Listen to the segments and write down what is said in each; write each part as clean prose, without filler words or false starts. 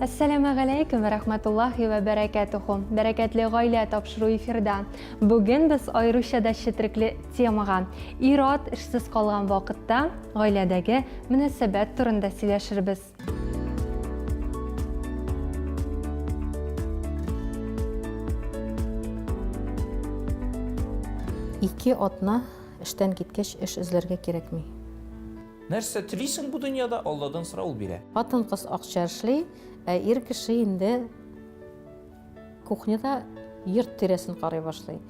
Әссәламәгаләйкүм вә рәхмәтуллаһи вә бәрәкәтүһү. Бәрәкәтле гаилә тапшыру эфирда. Бүген без аеруча да четерекле темага, ир-ат эшсез калган вакытта гаиләдәге мөнәсәбәт турында сөйләшербез. Ике атна эштән киткәч, эш эзләргә кирәкми. Нәрсә телисең бу дөньяда, Алладан сора, ул бирә. Хатын-кыз акча эшли, ә ир кеше инде кухняда йорт тирәсен карый башлый.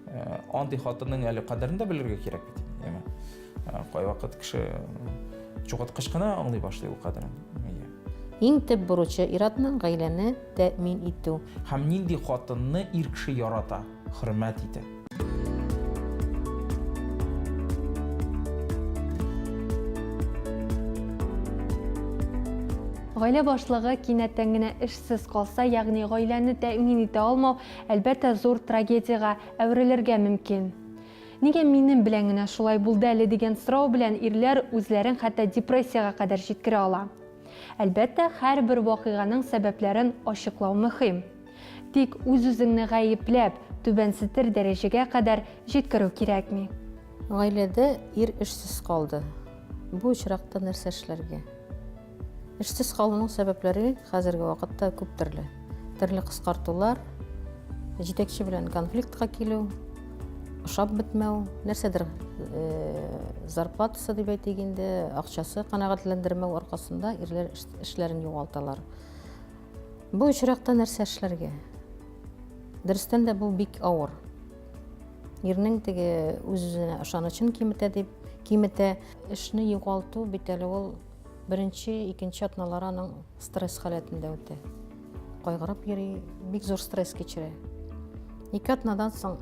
Э, андый хатынның әле кадерен дә белергә кирәк бит, яме. Э, кайвакыт кеше югалткач кына аңлый башлый ул кадерен. Иң төп бурычы ир-атның гаиләне тәэмин итү. Һәм нинди хатынны ир кеше ярата, хөрмәт итә. Гаилә башлыгы кинәттән генә эшсез калса, ягъни гаиләне тәэмин итә алмау, әлбәттә, зур трагедиягә әверелергә мөмкин. Нигә минем белән генә шулай булды әле дигән сорау белән ирләр үзләрен хәтта депрессиягә кадәр җиткерә ала. Әлбәттә, һәрбер вакыйганың сәбәпләрен ачыклау мөһим. Тик үз-үзеңне гаепләп, түбәнсетер дәрәҗәгә кадәр җиткерү кирәкми. Гаиләдә ир эшсез калды. Бу очракта нәрсә эшләргә? Эшсез калуның сәбәпләре хәзерге вакытта күп төрле. Төрле кыскартулар, җитәкче белән конфликтка килү, ошап бетмәү, нәрсәдер э, зарплатасы дип әйтик инде, акчасы канәгатьләндермәү аркасында ирләр эшләрен югалталар. Бу очракта нәрсә эшләргә? Дөрестән дә бу бик авыр. Ирнең теге үз-үзенә ышанычын киметә дип, киметә. Эшне югалту бит әле ул беренче, икенче атналар аның стресс халәтендә үтә. Кайгырып йөри, бик зур стресс кичерә. Ике атнадан соң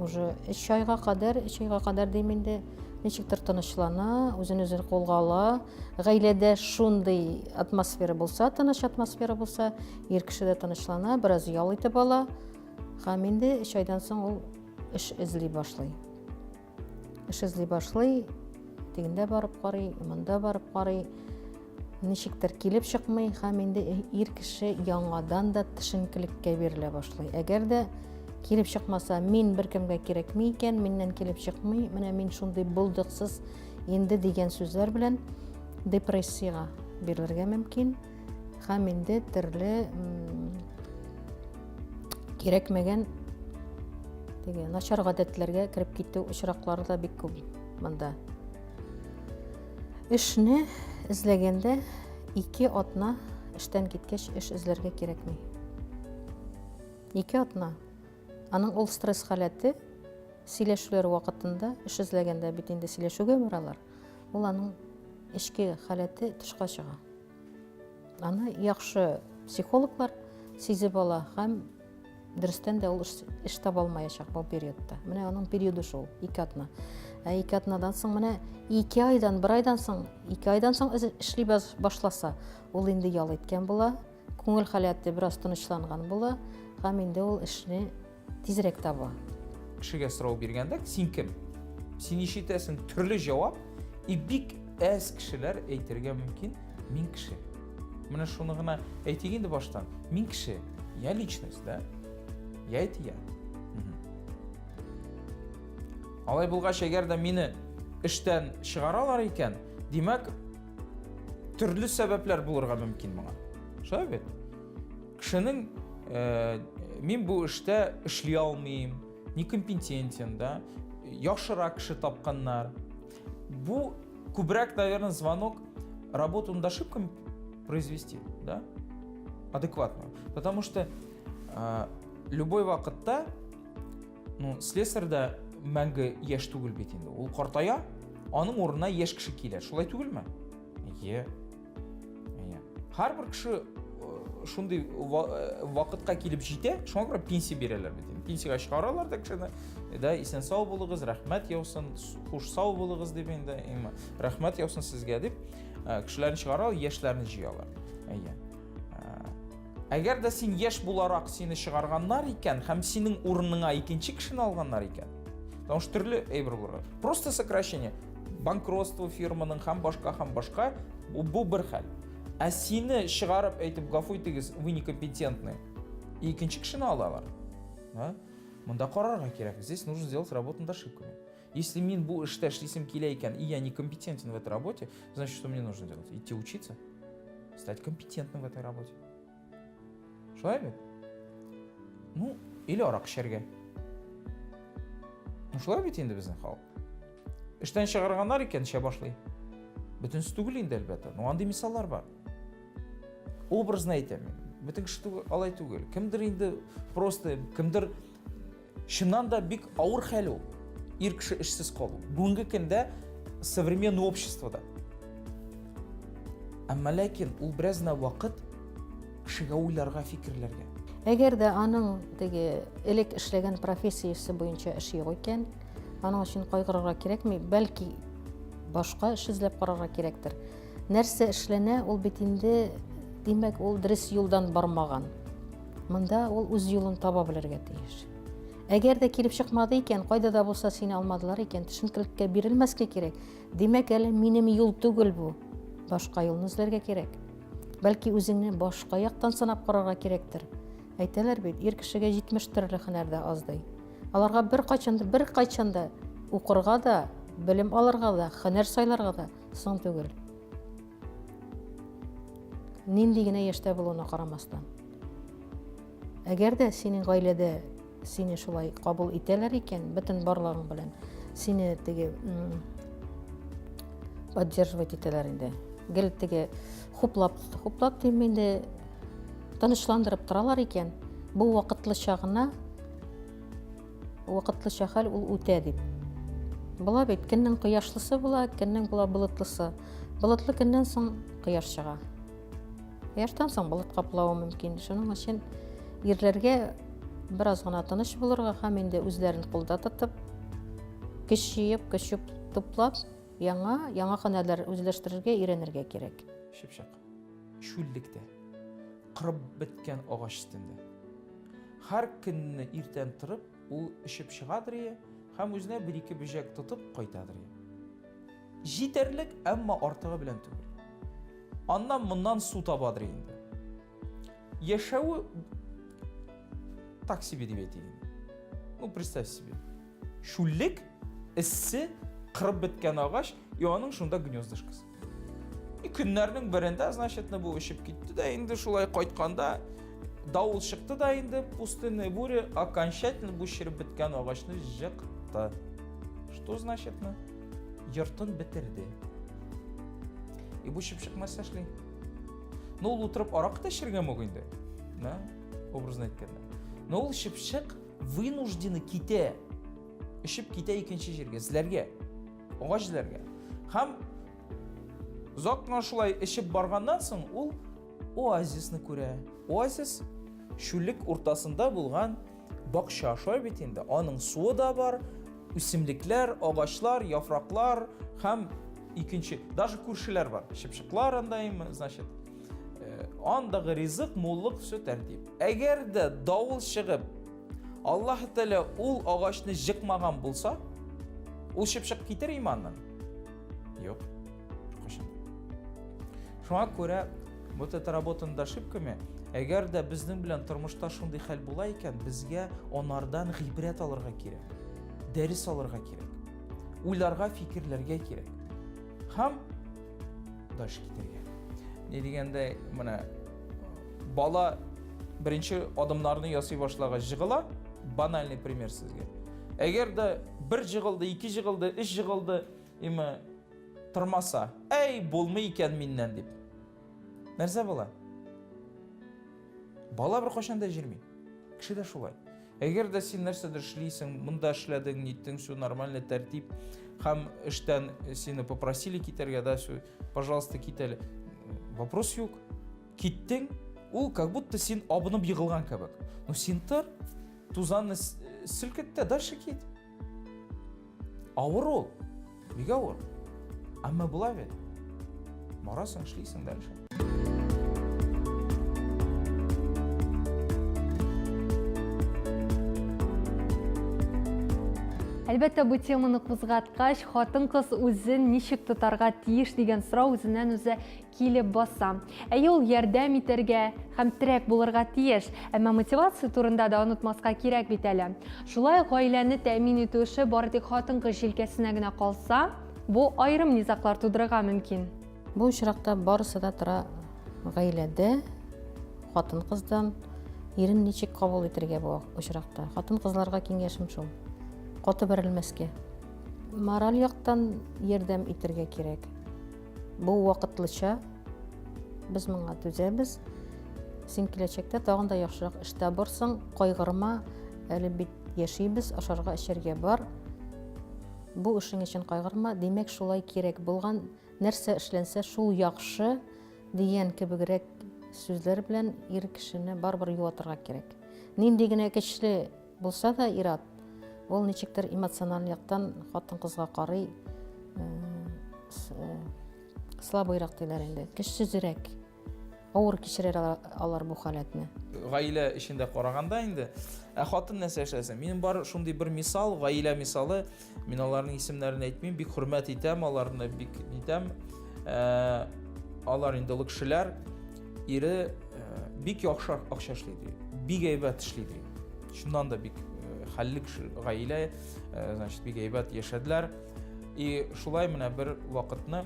уже өч айга кадәр, өч айга кадәр дим инде, ничектер тынычлана, үзен үзе кулга ала. Гаиләдә шундый атмосфера булса, тыныч атмосфера булса, ир кеше дә тынычлана, бераз ял итеп ала. Һәм инде өч айдан соң ул эш эзли башлый. Эш эзли башлый, тегендә барып карый, монда барып карый. Ничектер килеп чыкмый һәм инде ир кеше яңадан да төшенкелеккә бирелә башлый. Әгәр дә килеп чыкмаса, мин беркемгә кирәкми икән, миннән килеп чыкмый, менә мин шундый булдыксыз инде дигән сүзләр белән депрессиягә бирелергә мөмкин һәм инде төрле кирәкмәгән теге начар гадәтләргә кереп китү очраклары да бик күп монда. Эшне эзләгәндә ике атна эштән киткәч эш эзләргә кирәкми. Ике атна. Аның ул стресс халәте сөйләшүләр вакытында эш эзләгәндә бит инде сөйләшүгә баралар. Ул аның эчке халәте тышка чыга. Аны яхшы психологлар сизеп ала һәм дөрестән дә ул эш таба алмаячак бу периодта. Менә аның периоды шул, ике атна. Ә ике атнадан соң менә ике айдан, бер айдан соң, ике айдан соң эшли башласа, ул инде ял иткән була, күңел халәте бераз тынычланган була һәм инде ул эшне тизрәк таба. Кешегә сорау биргәндә, син кем? Син ишетәсең төрле җавап, и бик әз кешеләр әйтергә мөмкин, мин кеше. Менә шуны гына әйтик инде баштан. Мин кеше, я личность, да? Я это я. Алай булгач, әгәр дә мине эштән чыгаралар икән, димәк, төрле сәбәпләр булырга мөмкин моңа. Шулай бит? Кешенең э, мин бу эштә эшли алмыйм, некомпетентен, да? Яхшырак кеше тапканнар. Бу күбрәк, наверное, звонок работу над ошибками произвести, да? Адекватную. Потому что э, любой вакытта, ну, слесарь да мәңге яшь түгел бит инде. Ул картая, аның урынына яшь кеше килә. Шулай түгелме? Е. Е. Һәрбер кеше э, шундый э, вакытка килеп җитә, шуңа күрә пенсия бирәләр бит инде. Пенсиягә чыгаралар да кешене, да, исән сау булыгыз, рәхмәт яусын, хуш сау булыгыз дип инде, рәхмәт яусын сезгә дип, э, кешеләрне чыгаралар, яшьләрне җыялар. Әйе. Әгәр дә син яшь буларак сине чыгарганнар икән һәм синең урыныңа икенче кешене алганнар икән, потому что төрле әйбер булырга. Просто сокращение, банкротство фирманың һәм башка һәм башка, бу бер хәл. Ә сине чыгарып әйтеп, гафу итегез, вы некомпетентны. И икенче кешене алалар. Да? Монда карарга кирәк. Здесь нужно сделать работу над ошибками. Если мин бу эштә эшлисем килә икән, и я некомпетентен в этой работе, значит, что мне нужно делать? Идти учиться, стать компетентным в этой работе. Шулай бит? Ну, или арак эчәргә. Ну, шулай бит инде безнең халык. Эштән чыгарганнар икән, эчә башлый. Бөтенесе түгел инде, әлбәттә. Но андый мисаллар бар. Образно әйтәм мин. Бөтен кеше түгел, алай түгел. Кемдер инде просто, кемдер Чыннан да бик авыр хәл ул. Ир кеше эшсез калу. Бүгенге көндә современный обществода. Әмма ләкин ул бераз гына вакыт кешегә уйларга, фикерләргә. Әгәр дә аның теге элек эшләгән профессиясе буенча эш юк икән, аның өчен кайгырырга кирәкми, бәлки башка эш эзләп карарга кирәктер. Нәрсә эшләнә, ул бит инде, димәк, ул дөрес юлдан бармаган. Монда ул үз юлын таба белергә тиеш. Әгәр дә килеп чыкмады икән, кайда да булса сине алмадылар икән, төшенкелеккә бирелмәскә кирәк. Димәк, әле минем юл түгел бу. Башка юлны эзләргә кирәк. Бәлки үзеңне башка яктан сынап карарга кирәктер. Әйтәләр бит, ир кешегә 70 төрле һөнәр дә аз ди. Аларга беркайчан да, беркайчан да укырга да, белем алырга да, һөнәр сайларга да соң түгел. Нинди генә яшьтә булуына карамастан. Әгәр дә синең гаиләдә сине шулай кабул итәләр икән, бөтен барлыгың белән сине теге поддерживать итәләр инде. Гел теге хуплап, хуплап дим инде, тынычландырып торалар икән, бу вакытлыча гына Вакытлыча хәл ул үтә дип. Була бит, көннең кояшлысы була, көннең була болытлысы. Болытлы көннән соң кояш чыга. Кояштан соң болыт каплавы мөмкин. Шуның өчен ирләргә бераз гына тыныч булырга һәм инде үзләрен кулда тотып, көч җыеп, көч туплап, яңа, яңа һөнәрләр үзләштерергә, өйрәнергә кирәк. Чыпчык. Чүллектә. Кырып беткән агач өстендә. Һәр көнне иртән торып, ул очып чыгадыр ие һәм үзенә бер-ике бөҗәк тотып кайтадыр ие. Җитәрлек, әмма артыгы белән түгел. Аннан моннан су табадыр инде. Яшәве так себе дип әйтик инде. Ну, представь себе. Чүллек, эссе, кырып беткән агач, и аның шунда гнездышкасы. И көннәрнең берендә, значит, бу очып китте дә инде шулай кайтканда давыл чыкты да инде пустынная буря окончательно бу череп беткән агачны жыкты. Что значит? Йортын бетерде. И бу чыпчык нәрсә эшли? Ну, ул утырып арак та эчәргә мөмкин инде. Да? Образно әйткәндә. Но ул чыпчык вынуждены китә. Эчеп китә икенче җиргә, эзләргә. Агач эзләргә. Һәм озак кына шулай эчеп барганнан соң ул оазисны күрә. Оазис чүллек уртасында булган бакча, шулай бит инде. Аның суы да бар, үсемлекләр, агачлар, яфраклар һәм икенче, даже күршеләр бар. Чыпчыклар анда им, значит. Э, андагы ризык, муллык, все тәртип. Әгәр дә давыл чыгып, Аллаһ Тәгалә ул агачны җыкмаган булса, ул чыпчык китер иманнан? Юк. Кайчан? Шуңа күрә вот эта работа над ошибками, әгәр дә безнең белән тормышта шундый хәл була икән, безгә анардан гыйбрәт алырга кирәк. Дәрес алырга кирәк. Уйларга, фикерләргә кирәк. Һәм дальше китәргә. Ни дигәндә, менә бала беренче адымнарны ясый башлагач җыгыла, банальный пример сезгә. Әгәр дә бер җыгылды, ике җыгылды, өч җыгылды, име тормаса, әй, булмый икән миннән дип. Нәрсә була? Бала беркайчан да җирми. Кеше дә шулай. Әгәр дә син нәрсәдер эшлисең, монда эшләдең, ниттең, все нормально, тәртип, һәм эштән сине попросили китәргә, да, все, пожалуйста, кит әле. Вопрос юк. Киттең, ул как будто син абынып егылган кебек. Но син тор, тузанны селкет тә, дальше кит. Авыр ул. Бик авыр. Әмма була бит. Барасың, эшлисең дальше. Әлбәттә, бу теманы кузгаткач, хатын-кыз үзен ничек тотарга тиеш дигән сорау үзеннән-үзе килеп баса. Әйе, ул ярдәм итәргә һәм терәк булырга тиеш, әмма мотивация турында да онытмаска кирәк бит әле. Шулай ук гаиләне тәэмин итү эше бары тик хатын-кыз җилкәсенә генә калса, бу аерым низаглар тудырырга мөмкин. Бу очракта барысы да тора гаиләдә, хатын-кыздан. Ирен ничек кабул итергә бу очракта? Хатын-кызларга киңәшем шул. Каты бәрелмәскә. Мораль яктан ярдәм итергә кирәк. Бу вакытлыча без моңа түзәбез. Син киләчәктә тагын да яхшырак эш табырсың, кайгырма, әле бит яшибез, ашарга, эчәргә бар. Бу эшең өчен кайгырма, димәк, шулай кирәк булган, нәрсә эшләнсә, шул яхшы дигән кебегрәк сүзләр белән ир кешене барыбер юатырга кирәк. Нинди генә көчле булса да ир-ат, ул ничектер эмоциональ яктан хатын-кызга карый, э, э, слабыйрак диләр инде, көчсезрәк. Авыр кичерер алар бу халәтне. Гаилә эчендә караганда инде, ә хатын нәрсә эшләсен? Минем бар шундый бер мисал, гаилә мисалы. Мин аларның исемнәрен әйтмим, бик хөрмәт итәм аларны, бик нитәм. Ә, алар инде олы кешеләр. Ире э, бик яхшы акча эшли ди. Бик әйбәт эшли ди. Чыннан да бик э, хәлле кеше, гаилә, э, значит, бик әйбәт яшәделәр. И шулай менә бер вакытны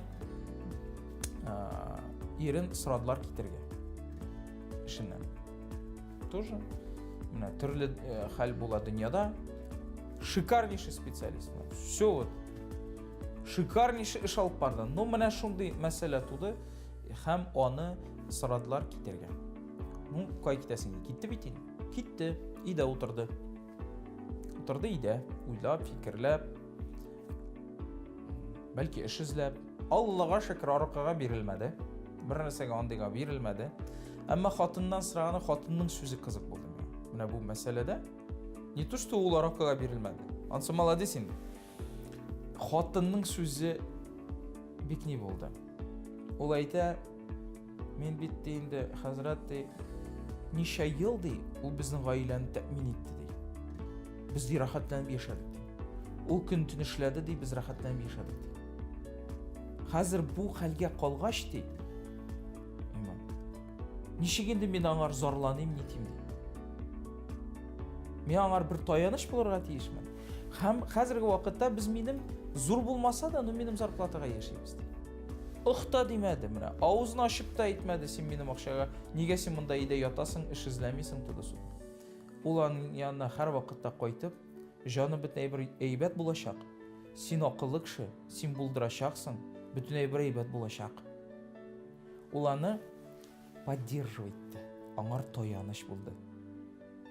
ирен сорадылар китергә эшеннән. Тоже менә төрле хәл була дөньяда. Шикарнейший специалист. Все вот. Шикарнейший эш алып барды. Но менә шундый мәсьәлә туды һәм аны сорадылар китергә. Ну, кая китәсең? Китте бит инде. Китте, өйдә утырды. Утырды өйдә, уйлап, фикерләп, бәлки эш эзләп. Аллага шөкер, аракыга бирелмәде. Бер нәрсәгә андыйга бирелмәде. Әмма хатыннан сораганы хатынның сүзе кызык булды миңа. Менә бу мәсьәләдә не то, что ул аракыга бирелмәде. Ансы молодец инде. Хатынның сүзе бик ни булды. Ул әйтә, Мин бит ди инде, хәзрәт ди, ничә ел ди, ул безнең гаиләне тәэмин итте ди. Без ди рәхәтләнеп яшәдек ди. Ул көн төн эшләде ди, без рәхәтләнеп яшәдек ди. Хәзер бу хәлгә калгач ди, ничек инде мин аңар зарланыйм, нитим ди. Мин аңар бер таяныч булырга тиешмен. Һәм хәзерге вакытта без минем зур булмаса да, но минем зарплатага яшибез ди. Ох та димәде менә. Авызын ачып та әйтмәде, син минем акчага, нигә син монда өйдә ятасың, эш эзләмисең, туда-сюда. Ул аның янына һәр вакытта кайтып, җаным бөтен әйбер әйбәт булачак. Син акыллы кеше, син булдырачаксың, бөтен әйбер әйбәт булачак. Ул аны поддерживать итте, аңар таяныч булды.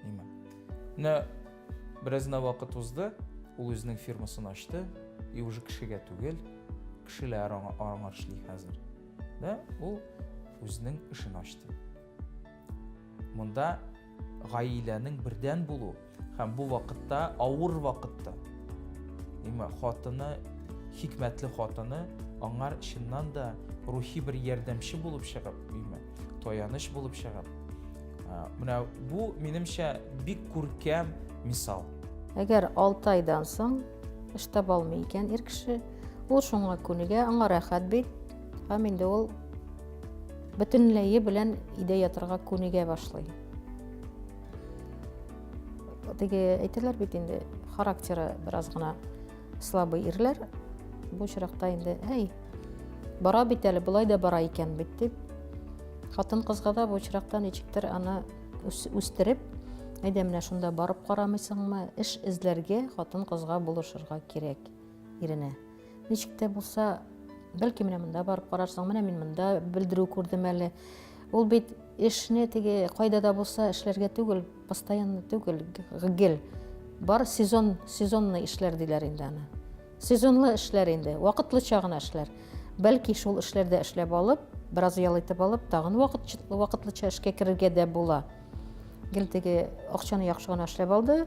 Ниме? Менә бераз гына вакыт узды, ул үзенең фирмасын ачты, и уже кешегә түгел, кешеләр аңа аңа эшли хәзер. Да, ул үзенең эшен ачты. Монда гаиләнең бердән булу һәм бу вакытта, авыр вакытта, Имә хатыны, хикмәтле хатыны аңар чыннан да рухи бер ярдәмче булып чыгып, имә, таяныч булып чыгып. Менә бу, минемчә, бик күркәм мисал. Әгәр 6 айдан соң эш таба алмый икән ир кеше, ул шуңа күнегә, аңа рәхәт бит. Һәм инде ул бөтенләе белән өйдә ятырга күнегә башлый. Теге әйтәләр бит инде, характеры бераз гына слабый ирләр. Бу очракта инде, әй, бара бит әле, болай да бара икән бит дип. Хатын-кызга да бу очракта ничектер аны үстереп, әйдә менә шунда барып карамыйсыңмы, эш эзләргә хатын-кызга булышырга кирәк иренә. Ничек тә булса, бәлки менә монда барып карарсың, менә мин монда белдерү күрдем әле. Ул бит эшне теге кайда да булса эшләргә түгел, постоянно түгел, гел. Бар сезон, сезонный эшләр диләр инде аны. Сезонлы эшләр инде, вакытлыча гына эшләр. Бәлки шул эшләрдә эшләп алып, бераз ял итеп алып, тагын вакыт, вакытлыча эшкә керергә дә була. Гел теге акчаны яхшы гына эшләп алды,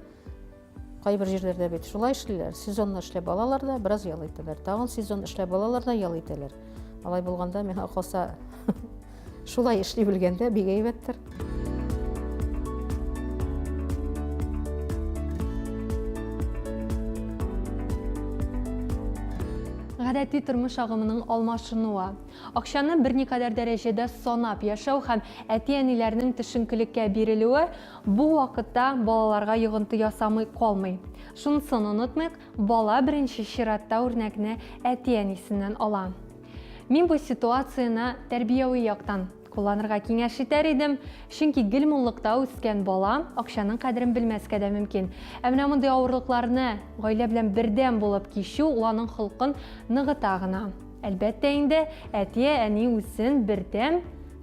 Кайбер җирләрдә бит шулай эшлиләр. Сезонны эшләп алалар да, бераз ял итәләр. Тагын сезон эшләп алалар да, ял итәләр. Алай булганда, миңа калса, шулай эшли белгәндә бик әйбәттер. Гадәти тормыш агымының алмашынуы. Акчаны берникадәр дәрәҗәдә санап яшәү һәм әти-әниләрнең төшенкелеккә бирелүе бу вакытта балаларга йогынты ясамый калмый. Шунысын онытмыйк, бала беренче чиратта үрнәкне әти-әнисеннән ала. Мин бу ситуацияне тәрбияви яктан кулланырга киңәш итәр идем, чөнки гел муллыкта үскән бала акчаның кадерен белмәскә дә мөмкин. Ә менә мондый авырлыкларны гаилә белән бердәм булып кичү ул аның холкын ныгыта гына. Әлбәттә инде, әти-әни үзен бердәм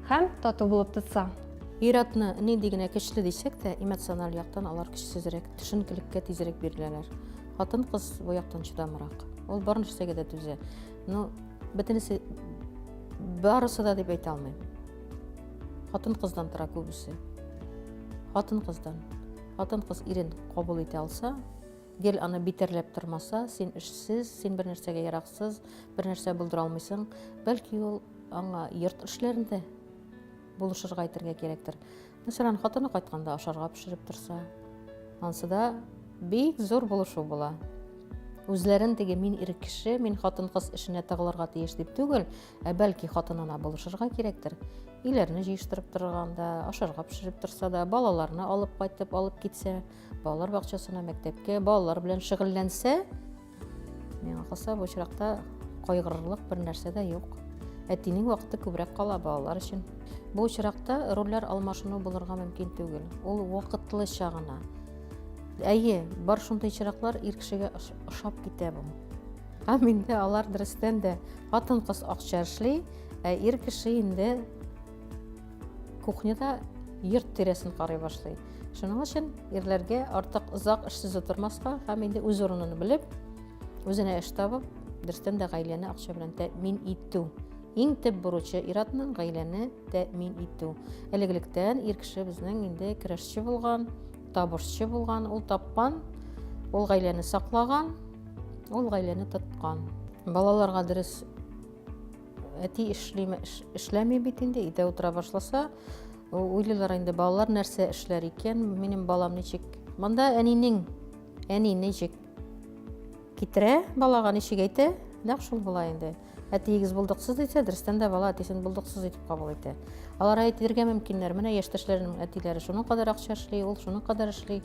һәм тату булып тотса. Ир-атны нинди генә көчле дисәк тә, эмоциональ яктан алар көчсезрәк, төшенкелеккә тизрәк биреләләр. Хатын-кыз бу яктан чыдамрак. Ул бар нәрсәгә дә түзә. Ну, бөтенесе барысы да дип әйтә алмыйм. Хатын-кыздан тора күбесе. Хатын-кыздан. Хатын-кыз ирен кабул итә алса, гел аны битәрләп тормаса, син эшсез, син бер нәрсәгә яраксыз, бер нәрсә булдыра алмыйсың, бәлки ул аңа йорт эшләрендә булышырга әйтергә кирәктер. Мәсәлән, хатыны кайтканда ашарга пешереп торса, ансы да бик зур булышу була. Үзләрен теге мин ир кеше, мин хатын-кыз эшенә тыгылырга тиеш дип түгел, ә бәлки хатынына булышырга кирәктер. Өйләрне җыештырып торганда, ашарга пешереп торса да, балаларны алып кайтып, алып китсә, балалар бакчасына, мәктәпкә, балалар белән шөгыльләнсә, Миңа калса, бу очракта кайгырырлык бер нәрсә дә юк. Әтинең вакыты күбрәк кала балалар өчен. Бу очракта рольләр алмашыну булырга мөмкин түгел. Ул вакытлыча гына. Әйе, бар шундый очраклар ир кешегә ошап китә бу. Һәм инде алар дөрестән дә хатын-кыз акча эшли, ә ир кеше инде кухняда йорт тирәсен карый башлый. Шуның өчен ирләргә артык озак эшсез утырмаска һәм инде үз урынын белеп, үзенә эш табып, дөрестән дә гаиләне акча белән тәэмин итү. Иң төп бурычы ир-атның гаиләне тәэмин итү. Элек-электән ир кеше безнең инде көрәшче булган, табышчы булган, ул тапкан, ул гаиләне саклаган, ул гаиләне тоткан. Балаларга дөрес Әти эшлиме, эшләми бит инде, өйдә утыра башласа, уйлыйлар инде балалар нәрсә эшләр икән, минем балам ничек. Монда әнинең, әни ничек китерә балага, ничек әйтә, нәкъ шул була инде. Әтиегез булдыксыз дисә, дөрестән дә бала әтисен булдыксыз итеп кабул итә. Алар әйтергә мөмкиннәр, менә яшьтәшләренең әтиләре шуның кадәр акча эшли, ул шуның кадәр эшли.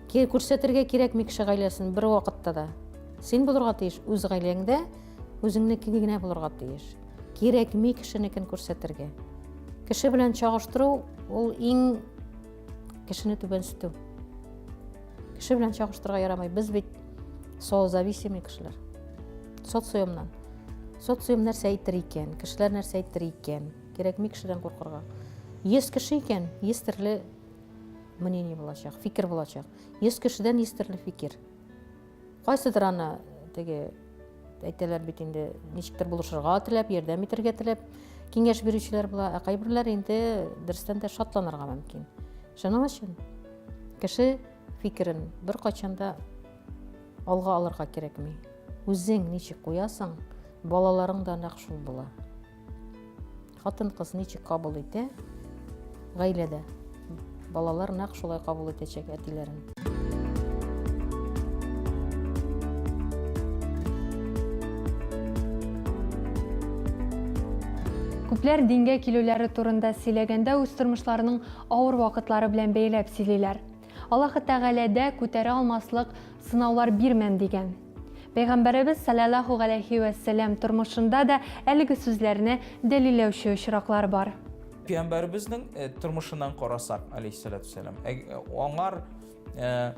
Күрсәтергә кирәкми кеше гаиләсен бер вакытта да. Син булырга тиеш үз гаиләңдә, Үзеңнеке генә булырга тиеш. Кирәкми кешенекен күрсәтергә. Кеше белән чагыштыру ул иң кешене түбәнсетү. Кеше белән чагыштырырга ярамый. Без бит созависимый кешеләр. Социумнан. Социум нәрсә әйтер икән, кешеләр нәрсә әйтер икән. Кирәкми кешедән куркырга. 100 кеше икән, 100 төрле мнение булачак, фикер булачак. 100 кешедән 100 төрле фикер. Кайсыдыр аны теге әйтәләр бит инде, ничектер булышырга теләп, ярдәм итәргә теләп киңәш бирүчеләр була, ә кайберләр инде дөрестән дә шатланырга мөмкин. Шуның өчен кеше фикерен беркайчан да алга алырга кирәкми. Үзең ничек куясың, балаларың да нәкъ шул була. Хатын-кыз ничек кабул итә гаиләдә, балалар нәкъ шулай кабул итәчәк әтиләрен. Күпләр дингә килүләре турында сөйләгәндә үз тормышларының авыр вакытлары белән бәйләп сөйлиләр. Аллаһы Тәгаләдә күтәрә алмаслык сынаулар бирмәм дигән. Пәйгамбәребез салләллаһу галәйһи вә сәлләм тормышында да әлеге сүзләрне дәлилләүче очраклар бар. Пәйгамбәребезнең э, тормышыннан карасак, алейһиссалату вәссәлам, э, аңар э,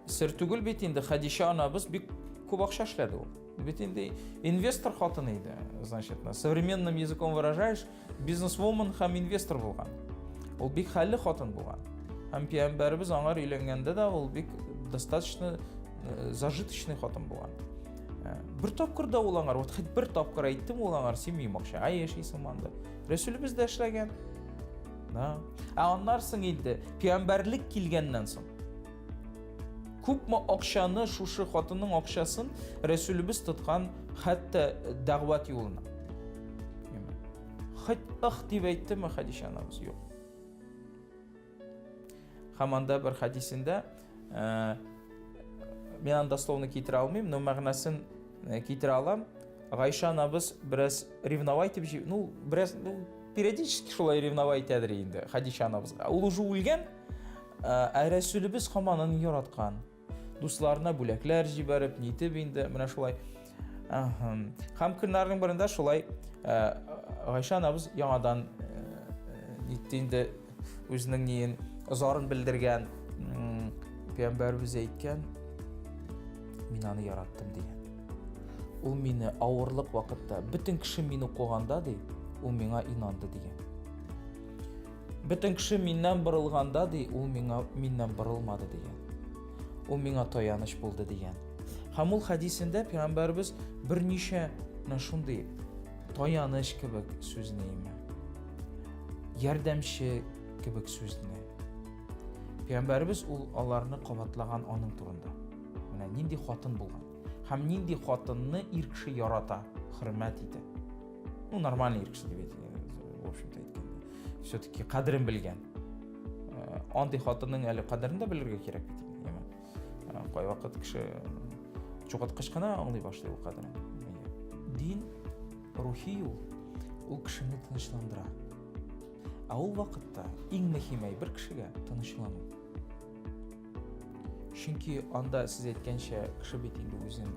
сер түгел бит инде, Хәдичә анабыз бик күп акча эшләде ул. Бит инде инвестор хатын иде, значит, на современным языком выражаешь, Бизнесвумен һәм инвестор булган. Ул бик хәлле хатын булган. Һәм пәйгамбәребез аңар өйләнгәндә дә ул бик достаточно э, зажиточный хатын булган. Э, бер тапкыр да ул аңар, вот хоть бер тапкыр әйттем ул аңар, син минем акчага яшисең монда. Рәсүлебез дә эшләгән. Да. Ә аннан соң инде пәйгамбәрлек килгәннән соң күпме акчаны шушы хатынның акчасын Рәсүлебез тоткан хәтта дәгъват юлына. Хоть ых дип әйттеме Хәдичә анабыз? Юк. Һәм анда бер хәдисендә, э, мин аны дословно китерә алмыйм, но мәгънәсен э, китерә алам. Гайша анабыз бераз ревновать итеп, ну, бераз, ну, периодически шулай ревновать итәдер инде Хадича анабызга. Ул уже үлгән, э, ә Рәсүлебез һаман аны яраткан. Дусларына бүләкләр җибәреп, нитеп инде, менә шулай. Һәм көннәрнең берендә шулай э, Гайша анабыз яңадан нитте инде үзенең ниен зарын белдергән. Пәйгамбәребез әйткән, мин аны яраттым дигән. Ул мине авырлык вакытта, бөтен кеше мине куганда ди, ул миңа инанды дигән. Бөтен кеше миннән борылганда ди, ул миңа миннән борылмады дигән. Ул миңа таяныч булды дигән. Һәм ул хәдисендә пәйгамбәребез берничә менә шундый таяныч кебек сүзне име. Ярдәмче кебек сүзне. Пәйгамбәребез ул аларны кабатлаган аның турында. Менә нинди хатын булган. Һәм нинди хатынны ир кеше ярата, хөрмәт итә. Ну, нормальный ир кеше дип әйтик, в общем-то әйткәндә. Все-таки кадерен белгән. Э, андый хатынның әле кадерен дә белергә кирәк бит инде. Э, кайвакыт кеше чукаткач кына аңлый башлый ул кадерен. Дин рухи юл, ул кешене тынычландыра. Ә ул вакытта иң мөһим әйбер кешегә тынычлану. Чөнки анда сез әйткәнчә кеше бит инде үзен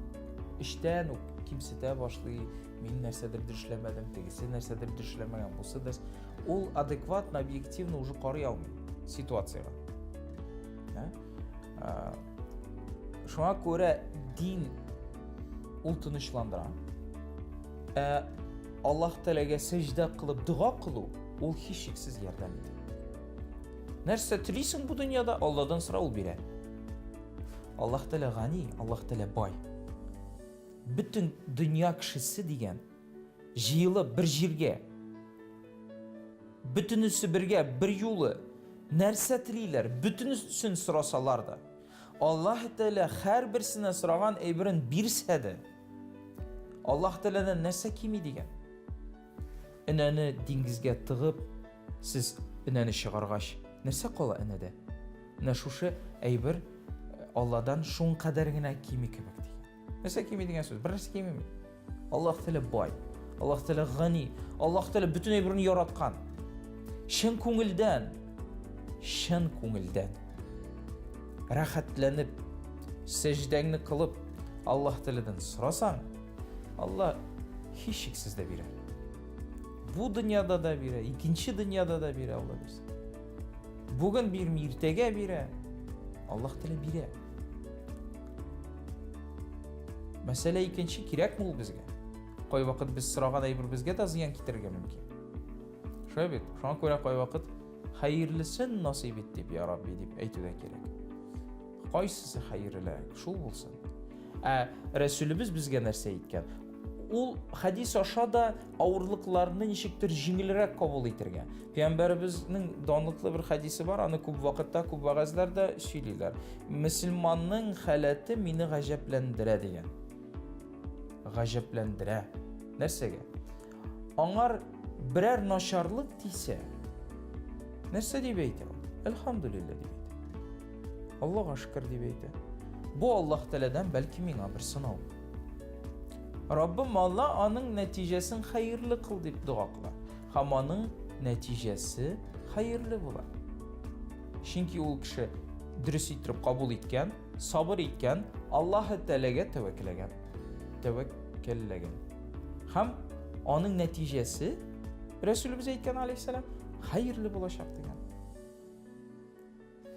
эчтән үк кимсетә башлый, мин нәрсәдер дөрешләмәдем, тегесе нәрсәдер дөрешләмәгән, бусы дөрес. Ул адекватно, объективно уже карый алмый ситуациягә. Шуңа күрә дин ул тынычландыра. Ә Аллаһ Тәгаләгә сәҗдә кылып дога кылу ул һичшиксез ярдәм итә. Нәрсә телисең бу дөньяда, Алладан сора, ул бирә. Аллаһ Тәгалә гани, Аллаһ Тәгалә бай. Бөтен дөнья кешесе дигән җыелып бер җиргә бөтенесе бергә бер юлы нәрсә телиләр, бөтенесен сорасалар да, Аллаһ Тәгалә һәрберсенә сораган әйберен бирсә дә, Аллаһ Тәгаләдән нәрсә кими дигән? Энәне диңгезгә тыгып, сез энәне чыгаргач, нәрсә кала энәдә? Менә шушы әйбер э, Алладан шуң кадәр генә кими кебек дигән. Нәрсә кими дигән сүз? Бер нәрсә кими. Аллаһ Тәгалә бай. Аллаһ Тәгалә гани. Аллаһ Тәгалә бөтен әйберне яраткан. Чын күңелдән, чын күңелдән рәхәтләнеп сәҗдәңне кылып Аллаһ Тәгаләдән сорасаң, Алла һичшиксез дә бирә. Бу дөньяда да бирә, икенче дөньяда да бирә Алла бирсә. Бүген бирми, иртәгә бирә. Аллаһ Тәгалә бирә. Мәсьәлә икенче, кирәкме ул безгә? Кайвакыт без сораган әйбер безгә дә зыян китерергә мөмкин. Шулай бит? Шуңа күрә кайвакыт хәерлесен насыйп ит дип, я Рабби дип әйтү дә кирәк. Кайсысы хәерлерәк, шул булсын. Ә Рәсүлебез безгә нәрсә әйткән? Ул хәдис аша да авырлыкларны ничектер җиңелрәк кабул итергә. Пәйгамбәребезнең данлыклы бер хәдисе бар, аны күп вакытта, күп вәгазьләрдә сөйлиләр. Мөселманның халәте мине гаҗәпләндерә дигән. Гаҗәпләндерә. Нәрсәгә? Аңар берәр начарлык тисә, нәрсә дип әйтә ул? Әлхәмдүлилләһ дип әйтә. Аллаһка шөкер дип әйтә. Бу Аллаһ Тәгаләдән бәлки миңа бер сынау. Раббым Алла аның нәтиҗәсен хәерле кыл дип дога кыла. Һәм аның нәтиҗәсе хәерле була. Чөнки ул кеше дөрес итеп кабул иткән, сабыр иткән, Аллаһ Тәгаләгә тәвәккәлләгән. Тәвәккәлләгән. Һәм аның нәтиҗәсе Рәсүлебез әйткән алейхиссалам хәерле булачак дигән.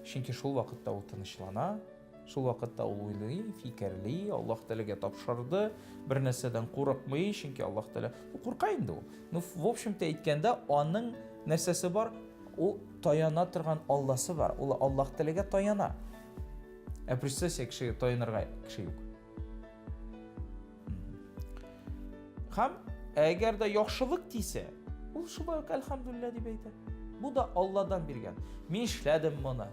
Чөнки шул вакытта ул тынычлана, шул вакытта ул уйлый, фикерли, Аллаһ Тәгаләгә тапшырды, бер нәрсәдән курыкмый, чөнки Аллаһ Тәгалә курка инде ул. Ну, в общем-то әйткәндә, аның нәрсәсе бар? Ул таяна торган Алласы бар. Ул Аллаһ Тәгаләгә таяна. Ә представь себе, кешегә таянырга кеше юк. Һәм әгәр дә яхшылык тисә, ул шулай ук әлхәмдүлилләһ дип әйтә. Бу да Алладан биргән. Мин эшләдем моны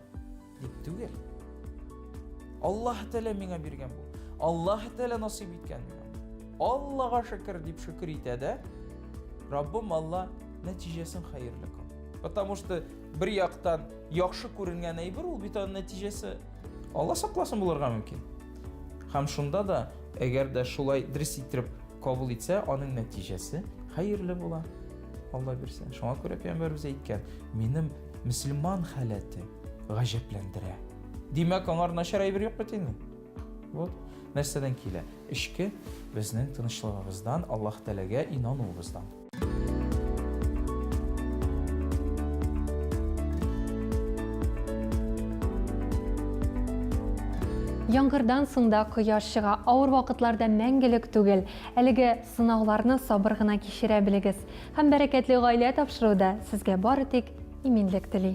дип түгел. Аллаһ Тәгалә миңа биргән бу. Аллаһ Тәгалә насыйп иткән миңа. Аллага шөкер дип шөкер итә дә, Раббым Алла нәтиҗәсен хәерле кыл. Потому что бер яктан яхшы күренгән әйбер ул бит аның нәтиҗәсе Алла сакласын булырга мөмкин. Һәм шунда да, әгәр дә шулай дөрес иттереп кабул итсә, аның нәтиҗәсе хәерле була. Алла бирсә. Шуңа күрә пәйгамбәребез әйткән, минем мөселман халәте гаҗәпләндерә. Димәк, аңар начар әйбер юк бит инде. Вот. Нәрсәдән килә? Эчке безнең тынычлыгыбыздан, Аллаһ Тәгаләгә инануыбыздан. Яңгырдан соң да кояш чыга, авыр вакытларда мәңгелек түгел. Әлеге сынауларны сабыр гына кичерә белегез. Һәм бәрәкәтле гаилә тапшыруы да сезгә бары тик иминлек тели.